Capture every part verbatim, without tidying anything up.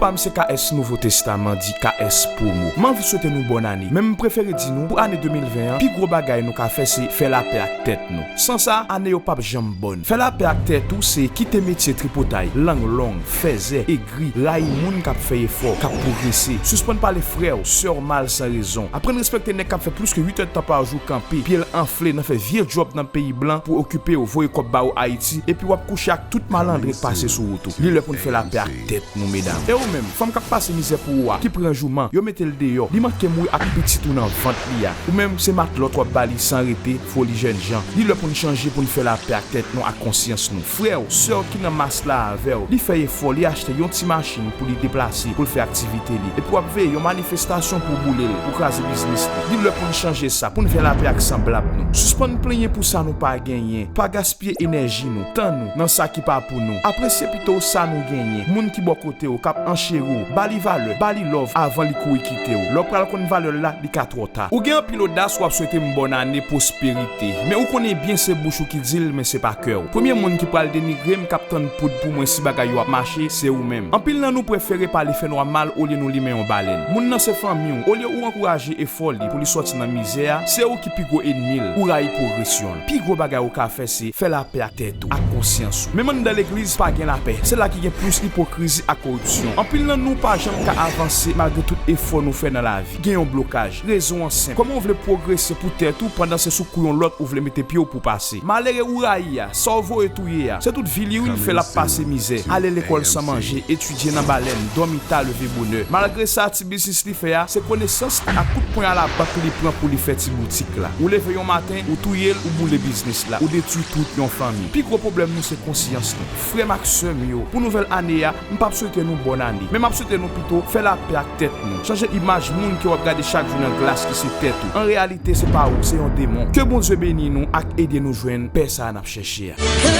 pa m se K S Nouvo Testaman di K S Promo. M anvi swete nou bòn ane, men m prefere di nou, pou ane de mil ven an, pi gwo bagay nou ka fè se fè lapè ak tèt nou. San sa, ane yo p ap janm bòn. Fè lapè ak tèt ou se kite metye tripotay, lang long, fèzè, egri, rayi moun k ap fè efò, k ap pwogrese. Sispann pale frè w, sè w mal san rezon. Aprann respekte nèg k ap fè plis ke uit èdtan pa jou kanpe, pye l anfle nan fè vye djòb nan peyi blan pou okipe w, voye kòb ba ou Ayiti, epi w ap kouche ak tout malandren k pase sou wout ou. Li lè pou n fè lapè ak tèt nou, medam. E ou menm, fanm k ap pase mizè pou ou a, ki pran jouman, yo mete l deyò, li manke mouri ak pitit ou nan vant li a. Ou menm, se matlòt w ap ba li san rete, foli jènjan. Li lè pou n chanje, pou n fè lapè ak tèt nou, ak konsyans nou. Frè w, sè w ki nan mas la avè w, li fè efò, li achte yon ti machin pou li deplase, pou l fè aktivite li. Epi w ap veye yon manifestasyon pou w boule l, pou w kraze biznis li. Li lè pou n chanje sa, pou n fè lapè ak sanblab nou. Sispann plenyen pou sa nou pa genyen. Pa gaspiye enèji nou, tan nou, nan sa ki pa pou nou. Apresye pito sa nou genyen. Moun ki bò kote w, k ap ancheri w, ba li valè, ba li love avan li kouri kite w. Lè w pral konn valè l la, li ka twò ta. Ou gen anpil odas, w ap swete m bòn ane, pwosperite. Men ou konnen byen se bouch ou ki di l, men se pa kè w. Premye moun ki pral denigre m, k ap tann poud pou mwen si bagay yo ap mache, se ou menm. Anpil nan nou prefere pale fènwa mal olye nou limen yon balèn. Moun nan se fanmi w, olye ou ankouraje efò li pou li sòti nan mizè a, se ou ki pi gwo ènmi l. Ou rayi pwogresyon l. Pi gwo bagay ou ka fè se fè lapè ak tèt ou, ak konsyans ou. Menm anndan legliz pa gen lapè. Se la ki gen plis ipokrizi ak koripsyon. Anpil nan nou pa janm ka avanse malgre tout efò nou fè nan lavi. Gen yon blokaj. Rezon an senp. Kòman w vle pwogrese pou tèt ou pandan se sou kou yon lòt ou vle mete pye w pou pase? Malere ou rayi a, sa w voye touye a, se tout vi li wi l fè l ap pase mizè. Ale lekòl san manje, etidye nan balèn, dòmi ta, leve bonè. Malgre sa, ti biznis li fè a, se konesans li ak kout pwen alabank li pran pou li fè ti boutik la. Ou leve yon maten, ou touye l, ou boule biznis la, ou detwi tout yon fanmi. Pi gwo pwoblèm nou se konsyans nou. Frè m ak sè m yo, pou nouvèl ane a, m p ap swete nou bòn ane, men m ap swete nou pito fè lapè ak tèt nou. Chanje imaj moun ke w ap gade chak jou nan glas ki se tèt ou. An reyalite, se pa ou, se yon demon. Ke Bondye beni nou ak ede nou jwenn pè sa a n ap chèche a. Que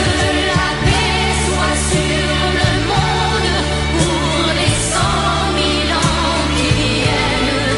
la paix soit sur